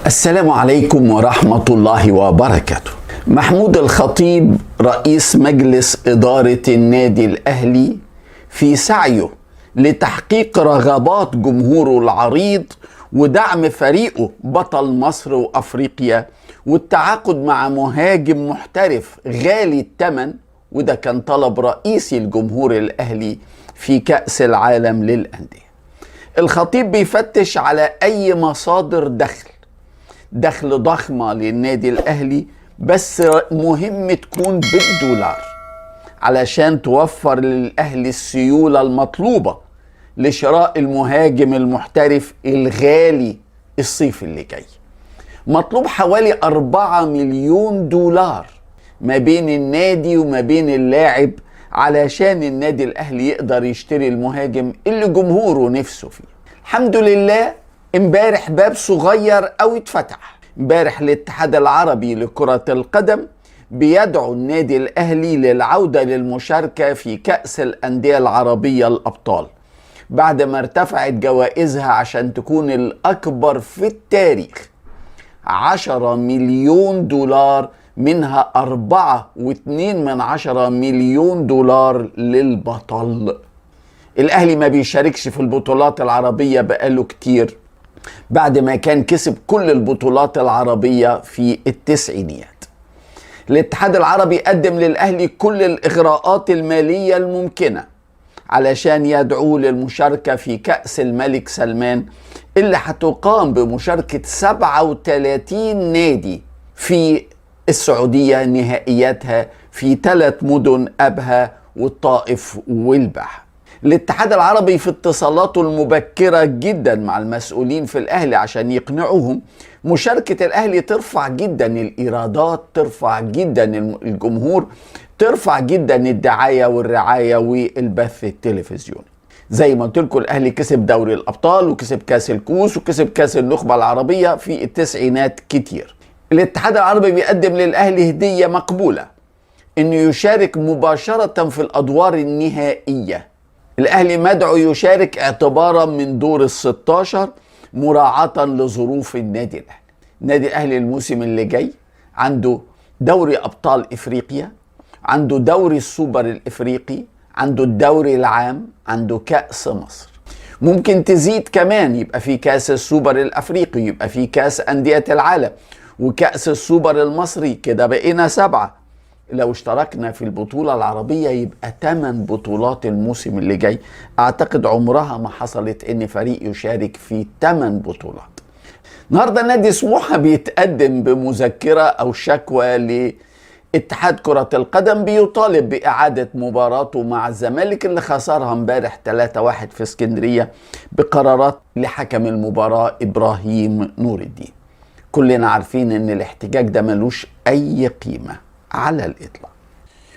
السلام عليكم ورحمة الله وبركاته. محمود الخطيب رئيس مجلس إدارة النادي الأهلي في سعيه لتحقيق رغبات جمهوره العريض ودعم فريقه بطل مصر وأفريقيا والتعاقد مع مهاجم محترف غالي الثمن، وده كان طلب رئيسي الجمهور الأهلي في كأس العالم للأندية. الخطيب بيفتش على أي مصادر دخل ضخمة للنادي الأهلي، بس مهم تكون بالدولار علشان توفر للأهلي السيولة المطلوبة لشراء المهاجم المحترف الغالي الصيف اللي جاي. مطلوب حوالي 4 مليون دولار ما بين النادي وما بين اللاعب علشان النادي الأهلي يقدر يشتري المهاجم اللي جمهوره نفسه فيه. الحمد لله امبارح باب صغير أو اتفتح. امبارح الاتحاد العربي لكرة القدم بيدعو النادي الأهلي للعودة للمشاركة في كأس الأندية العربية الأبطال بعد ما ارتفعت جوائزها عشان تكون الأكبر في التاريخ، 10 مليون دولار، منها 4.2 مليون دولار للبطل. الأهلي ما بيشاركش في البطولات العربية بقاله كتير بعد ما كان كسب كل البطولات العربية في التسعينيات. الاتحاد العربي قدم للأهلي كل الإغراءات المالية الممكنة علشان يدعوه للمشاركة في كأس الملك سلمان اللي هتقام بمشاركة 37 نادي في السعودية، نهائياتها في 3 مدن، أبها والطائف والباحة. الاتحاد العربي في اتصالاته المبكرة جدا مع المسؤولين في الأهلي عشان يقنعوهم مشاركة الأهلي ترفع جدا الإيرادات، ترفع جدا الجمهور، ترفع جدا الدعاية والرعاية والبث التلفزيوني. زي ما قلت لكم الأهلي كسب دوري الأبطال وكسب كاس الكؤوس وكسب كاس النخبة العربية في التسعينات كتير. الاتحاد العربي بيقدم للأهلي هدية مقبولة إنه يشارك مباشرة في الأدوار النهائية. الأهلي مدعو يشارك اعتبارا من دور ال16 مراعاة لظروف النادي الأهلي. النادي الأهلي الموسم اللي جاي عنده دوري أبطال إفريقيا، عنده دوري السوبر الإفريقي، عنده الدوري العام، عنده كأس مصر. ممكن تزيد كمان، يبقى في كأس السوبر الأفريقي، يبقى في كأس أندية العالم وكأس السوبر المصري، كده بقينا 7. لو اشتركنا في البطولة العربية يبقى 8 بطولات الموسم اللي جاي. اعتقد عمرها ما حصلت ان فريق يشارك في 8 بطولات. النهارده نادي سموحة بيتقدم بمذكرة او شكوى لاتحاد كرة القدم بيطالب بإعادة مباراته مع الزمالك اللي خسرها امبارح 3-1 في اسكندرية بقرارات لحكم المباراة إبراهيم نور الدين. كلنا عارفين ان الاحتجاج ده ملوش اي قيمة على الإطلاق.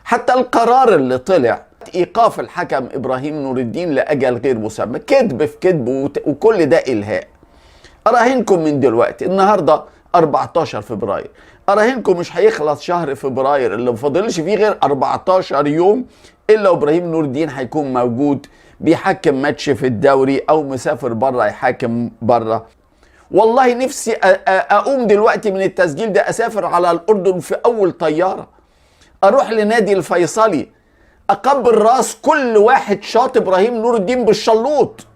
حتى القرار اللي طلع إيقاف الحكم إبراهيم نور الدين لأجل غير مسمى كذب في كذب، وكل ده إلهاء. أراهنكم من دلوقتي، النهاردة 14 فبراير، أراهنكم مش هيخلص شهر فبراير اللي مفضلش فيه غير 14 يوم إلا إبراهيم نور الدين هيكون موجود بيحكم ماتش في الدوري أو مسافر بره يحاكم بره. والله نفسي أقوم دلوقتي من التسجيل ده أسافر على الأردن في أول طيارة، أروح لنادي الفيصلي أقبل راس كل واحد شاط إبراهيم نور الدين بالشلوط،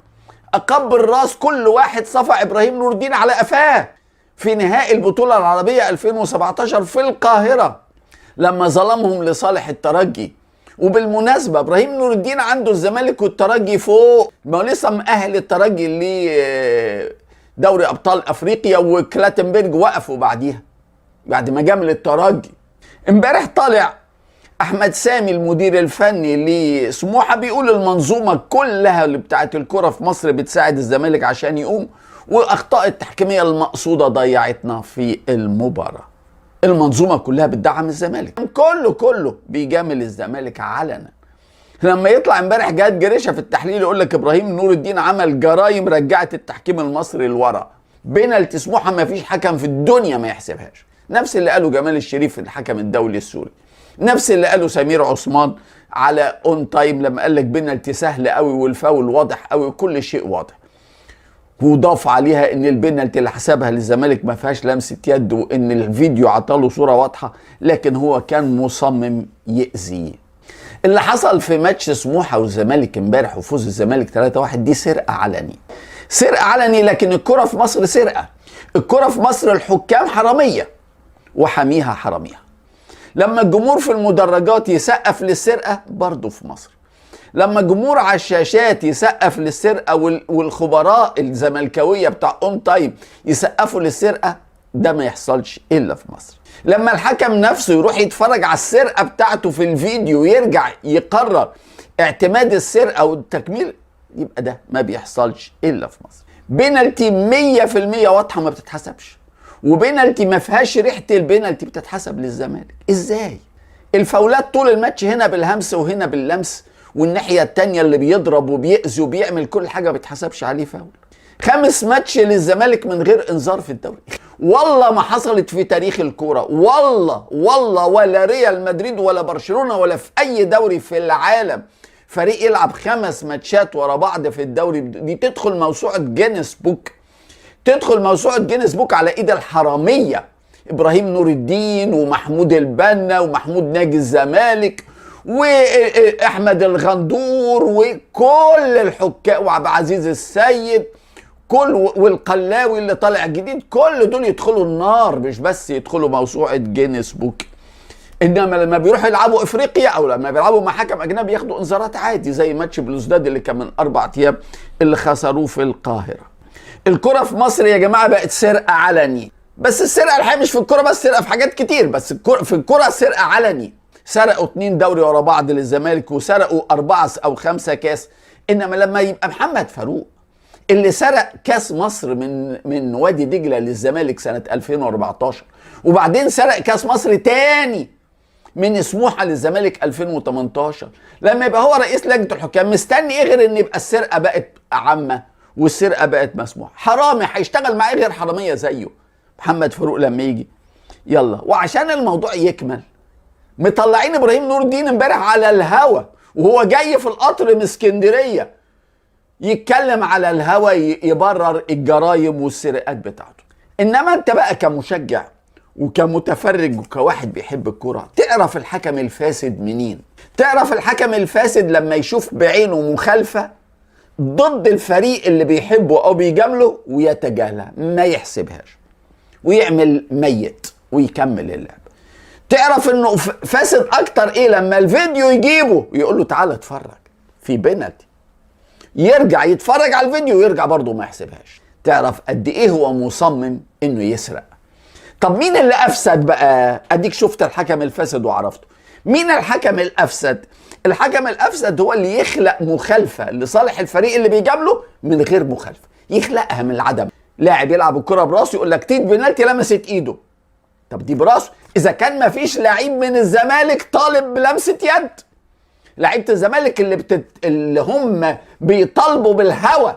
أقبل راس كل واحد صفع إبراهيم نور الدين على قفاه في نهائي البطولة العربية 2017 في القاهرة لما ظلمهم لصالح الترجي. وبالمناسبة إبراهيم نور الدين عنده الزمالك والترجي فوق، ما هو لسه مأهل الترجي اللي دوري أبطال أفريقيا، وكلاتنبرج وقفوا بعديها بعد ما جامل الترجي. امبارح طالع أحمد سامي المدير الفني لسموحة بيقول المنظومة كلها اللي بتاعت الكرة في مصر بتساعد الزمالك عشان يقوم، والأخطاء التحكيمية المقصودة ضيعتنا في المباراة. المنظومة كلها بتدعم الزمالك، كله بيجامل الزمالك علنا. لما يطلع امبارح جهاد جريشة في التحليل يقول لك ابراهيم نور الدين عمل جرايم رجعت التحكيم المصري لورا، بينالتي سموحه ما فيش حكم في الدنيا ما يحسبهاش. نفس اللي قاله جمال الشريف الحكم الدولي السوري، نفس اللي قاله سمير عثمان على اون تايم لما قال لك بينالتي سهل قوي والفاول واضح قوي وكل شيء واضح. وضاف عليها ان البنالتي اللي حسبها للزمالك ما فيهاش لمسه يد، وان الفيديو عطاله صوره واضحة، لكن هو كان مصمم يأذيه. اللي حصل في ماتش سموحه والزمالك امبارح وفوز الزمالك 3-1 دي سرقه علني. سرقه علني، لكن الكره في مصر سرقه. الكره في مصر الحكام حرامية وحاميها حراميها. لما الجمهور في المدرجات يسقف للسرقه برضه في مصر، لما الجمهور على الشاشات يسقف للسرقه والخبراء الزملكاويه بتاع اون تايم يسقفوا للسرقه، ده ما يحصلش الا في مصر. لما الحكم نفسه يروح يتفرج على السرقة بتاعته في الفيديو ويرجع يقرر اعتماد السرقة والتكميل، يبقى ده ما بيحصلش الا في مصر. بينالتي 100% واضحة ما بتتحسبش، وبينالتي ما فيهاش ريحه البينالتي بتتحسب للزمالك. ازاي؟ الفاولات طول الماتش هنا بالهمس وهنا باللمس، والناحية التانية اللي بيضرب وبيأذي وبيعمل كل حاجة ما بيتحسبش عليه فاول. 5 ماتش للزمالك من غير انذار في الدوري، والله ما حصلت في تاريخ الكورة، والله والله، ولا ريال مدريد ولا برشلونة ولا في اي دوري في العالم فريق يلعب 5 ماتشات ورا بعض في الدوري. دي تدخل موسوعة Guinness Book، تدخل موسوعة Guinness Book على ايد الحرامية ابراهيم نور الدين ومحمود البنا ومحمود ناجي الزمالك واحمد الغندور وكل الحكام وعبد العزيز السيد، كل والقلاوي اللي طالع جديد، كل دول يدخلوا النار، مش بس يدخلوا موسوعة Guinness Book. انما لما بيروحوا يلعبوا افريقيا او لما بيلعبوا مع حكم اجنبي ياخدوا انذارات عادي، زي ماتش بلوزداد اللي كان من 4 ايام اللي خسروه في القاهرة. الكره في مصر يا جماعة بقت سرقه علني، بس السرقة الحقيقة مش في الكره بس، سرقه في حاجات كتير، بس في الكره سرقه علني. سرقوا 2 دوري ورا بعض للزمالك، وسرقوا 4 أو 5 كاس. انما لما يبقى محمد فاروق اللي سرق كاس مصر من وادي دجله للزمالك سنة 2014، وبعدين سرق كاس مصر تاني من سموحه للزمالك 2018، لما يبقى هو رئيس لجنة الحكام مستني ايه غير ان يبقى السرقة بقت عامة والسرقة بقت مسموحة؟ حرامي هيشتغل معاه غير حرامية زيه محمد فاروق لما يجي. يلا، وعشان الموضوع يكمل مطلعين ابراهيم نور الدين امبارح على الهوا وهو جاي في القطر من اسكندرية يتكلم على الهوا يبرر الجرايم والسرقات بتاعته. انما انت بقى كمشجع وكمتفرج وكواحد بيحب الكرة تعرف الحكم الفاسد منين؟ تعرف الحكم الفاسد لما يشوف بعينه مخالفة ضد الفريق اللي بيحبه او بيجامله ويتجاهلها، ما يحسبهاش ويعمل ميت ويكمل اللعب. تعرف انه فاسد اكتر ايه؟ لما الفيديو يجيبه يقول له تعالى اتفرج في بينالتي، يرجع يتفرج على الفيديو ويرجع برضه ما يحسبهاش. تعرف قد ايه هو مصمم انه يسرق. طب مين اللي افسد بقى؟ اديك شفت الحكم الفاسد وعرفته. مين الحكم الافسد؟ الحكم الافسد هو اللي يخلق مخالفة لصالح الفريق اللي بيجامله من غير مخالفة، يخلقها من العدم. لاعب يلعب الكره براسه يقول لك تيت بنالتي لمست ايده، طب دي براسه. اذا كان ما فيش لعيب من الزمالك طالب بلمسه يد، لعيبة الزمالك اللي هم بيطالبوا بالهوى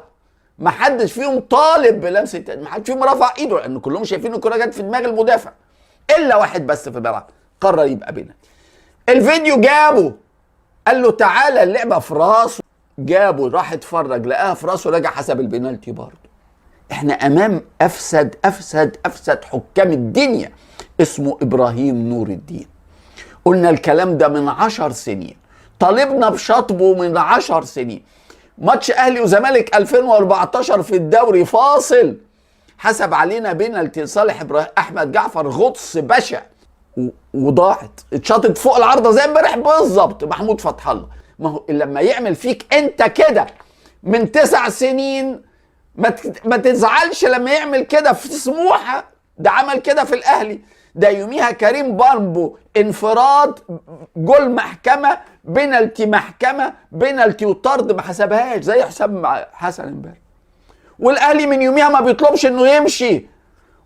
ما حدش فيهم طالب بلمسه يد، ما حدش فيهم رفع ايده، لان كلهم شايفين الكره جت في دماغ المدافع الا واحد بس في الملعب قرر يبقى بينالتي. الفيديو جابه قال له تعالى اللعبة في راسه، جابه راح اتفرج لقاها في راسه، رجع حسب البينالتي برضه. احنا امام افسد افسد افسد حكام الدنيا اسمه ابراهيم نور الدين. قلنا الكلام ده من 10 سنين، طالبنا بشطبه من 10 سنين. ماتش اهلي وزمالك 2014 في الدوري فاصل حسب علينا بينالتي لصالح احمد جعفر، غطس بشع وضاعت، اتشاطت فوق العارضة زي امبارح بالظبط محمود فتح الله. ما هو لما يعمل فيك انت كده من 9 سنين ما تزعلش لما يعمل كده في سموحه، ده عمل كده في الاهلي. ده يوميها كريم بامبو انفراد، جول محكمة، بينالتي محكمة، بينالتي وطرد ما حسبهاش زي حساب حسن امبارح. والاهلي من يوميها ما بيطلبش انه يمشي.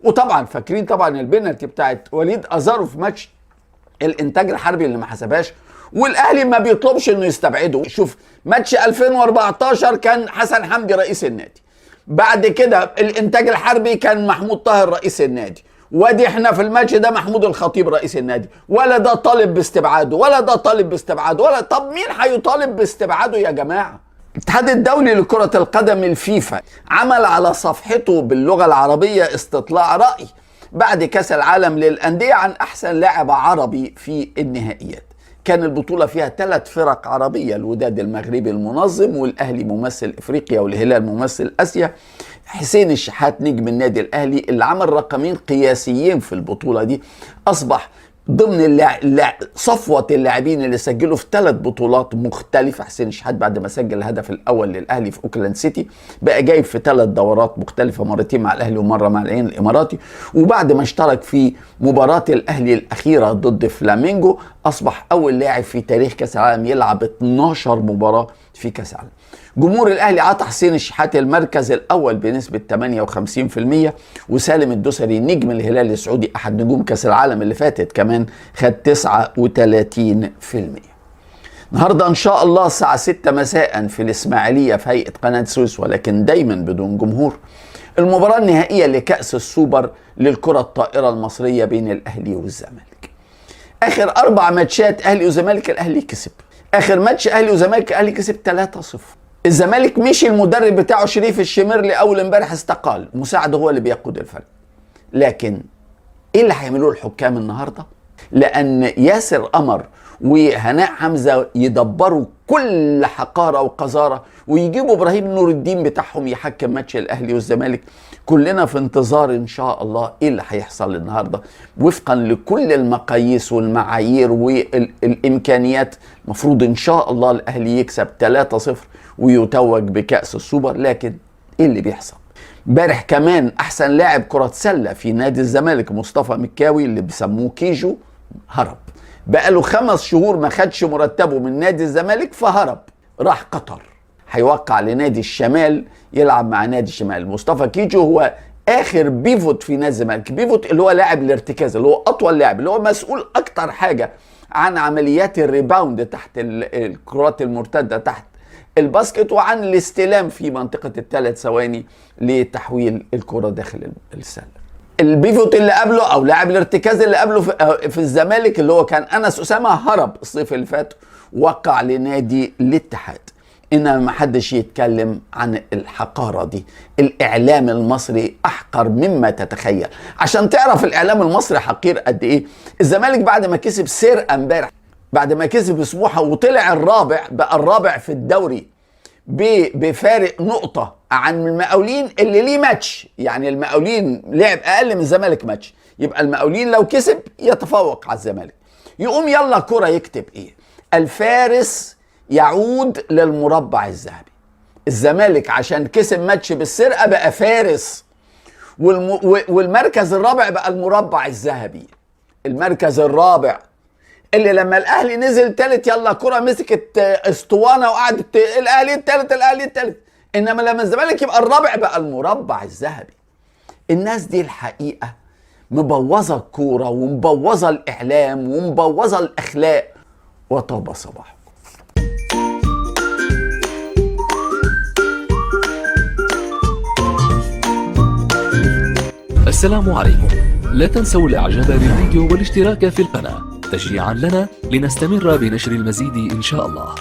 وطبعا فاكرين طبعا البينالتي بتاعت وليد ازارو في ماتش الانتاج الحربي اللي ما حسبهاش، والاهلي ما بيطلبش انه يستبعده. شوف ماتش 2014 كان حسن حمدي رئيس النادي، بعد كده الانتاج الحربي كان محمود طاهر رئيس النادي، وادي احنا في الماتش ده محمود الخطيب رئيس النادي. ولا ده طالب باستبعاده ولا ده طالب باستبعاده ولا، طب مين هيطالب باستبعاده يا جماعة؟ الاتحاد الدولي لكرة القدم الفيفا عمل على صفحته باللغة العربية استطلاع رأي بعد كأس العالم للأندية عن أحسن لاعب عربي في النهائيات. كان البطولة فيها 3 فرق عربية، الوداد المغربي المنظم، والأهلي ممثل إفريقيا، والهلال ممثل آسيا. حسين الشحات نجم النادي الأهلي اللي عمل رقمين قياسيين في البطولة دي، أصبح ضمن صفوة اللاعبين اللي سجلوا في 3 بطولات مختلفة. حسين الشحات بعد ما سجل الهدف الأول للأهلي في أوكلاند سيتي بقى جايب في 3 دورات مختلفة، مرتين مع الأهلي ومرة مع العين الإماراتي. وبعد ما اشترك في مباراة الأهلي الأخيرة ضد فلامينجو أصبح أول لاعب في تاريخ كأس العالم يلعب 12 مباراة في كأس العالم. جمهور الأهلي عطى حسين الشحات المركز الأول بنسبة 58%، وسالم الدوسري نجم الهلال السعودي أحد نجوم كأس العالم اللي فاتت كمان خد 39%. النهارده إن شاء الله الساعة 6 مساء في الإسماعيلية في هيئة قناة السويس، ولكن دايما بدون جمهور، المباراة النهائية لكأس السوبر للكرة الطائرة المصرية بين الأهلي والزمالك. آخر 4 ماتشات أهلي وزمالك الأهلي كسب. آخر ماتش أهلي وزمالك الأهلي كسب 3-0. الزمالك مشي المدرب بتاعه شريف الشميرلي أول امبارح استقال، مساعده هو اللي بيقود الفريق. لكن إيه اللي هيعملوه الحكام النهارده؟ لأن ياسر قمر وهناء حمزة يدبروا كل حقارة وقذارة ويجيبوا إبراهيم نور الدين بتاعهم يحكم ماتش الأهلي والزمالك. كلنا في انتظار إن شاء الله إيه اللي هيحصل النهاردة وفقا لكل المقاييس والمعايير والإمكانيات. المفروض إن شاء الله الأهلي يكسب 3-0 ويتوج بكأس السوبر، لكن إيه اللي بيحصل؟ امبارح كمان أحسن لاعب كرة سلة في نادي الزمالك مصطفى مكاوي اللي بيسموه كيجو هرب، بقاله 5 شهور ما خدش مرتبه من نادي الزمالك فهرب، راح قطر، هيوقع لنادي الشمال يلعب مع نادي الشمال. مصطفى كيجو هو اخر pivot في نادي الزمالك، pivot اللي هو لاعب الارتكاز، اللي هو اطول لاعب، اللي هو مسؤول اكتر حاجة عن عمليات ال rebound تحت الكرات المرتدة تحت ال basket، وعن الاستلام في منطقة ال3 ثواني لتحويل الكره داخل السلة. ال pivot اللي قبله او لاعب الارتكاز اللي قبله في الزمالك اللي هو كان انس اسامة هرب الصيف اللي فات وقع لنادي الاتحاد. انما ما حدش يتكلم عن الحقاره دي. الاعلام المصري احقر مما تتخيل. عشان تعرف الاعلام المصري حقير قد ايه، الزمالك بعد ما كسب سرقه امبارح، بعد ما كسب سموحه وطلع الرابع، بقى الرابع في الدوري بفارق نقطة عن المقاولين اللي ليه ماتش، يعني المقاولين لعب أقل من الزمالك ماتش، يبقى المقاولين لو كسب يتفوق على الزمالك. يقوم يلا كرة يكتب إيه؟ الفارس يعود للمربع الذهبي. الزمالك عشان كسب ماتش بالسرقة بقى فارس، والمركز الرابع بقى المربع الذهبي. المركز الرابع اللي لما الاهلي نزل تالت يلا كرة مسكت اسطوانة وقعدت الاهلي التالت الاهلي التالت، انما لما الزمالك يبقى الرابع بقى المربع الذهبي. الناس دي الحقيقة مبوظه الكورة ومبوظه الاعلام ومبوظه الاخلاق. وطاب صباحكم. السلام عليكم. لا تنسوا الاعجاب بالفيديو والاشتراك في القناة تشجيعا لنا لنستمر بنشر المزيد إن شاء الله.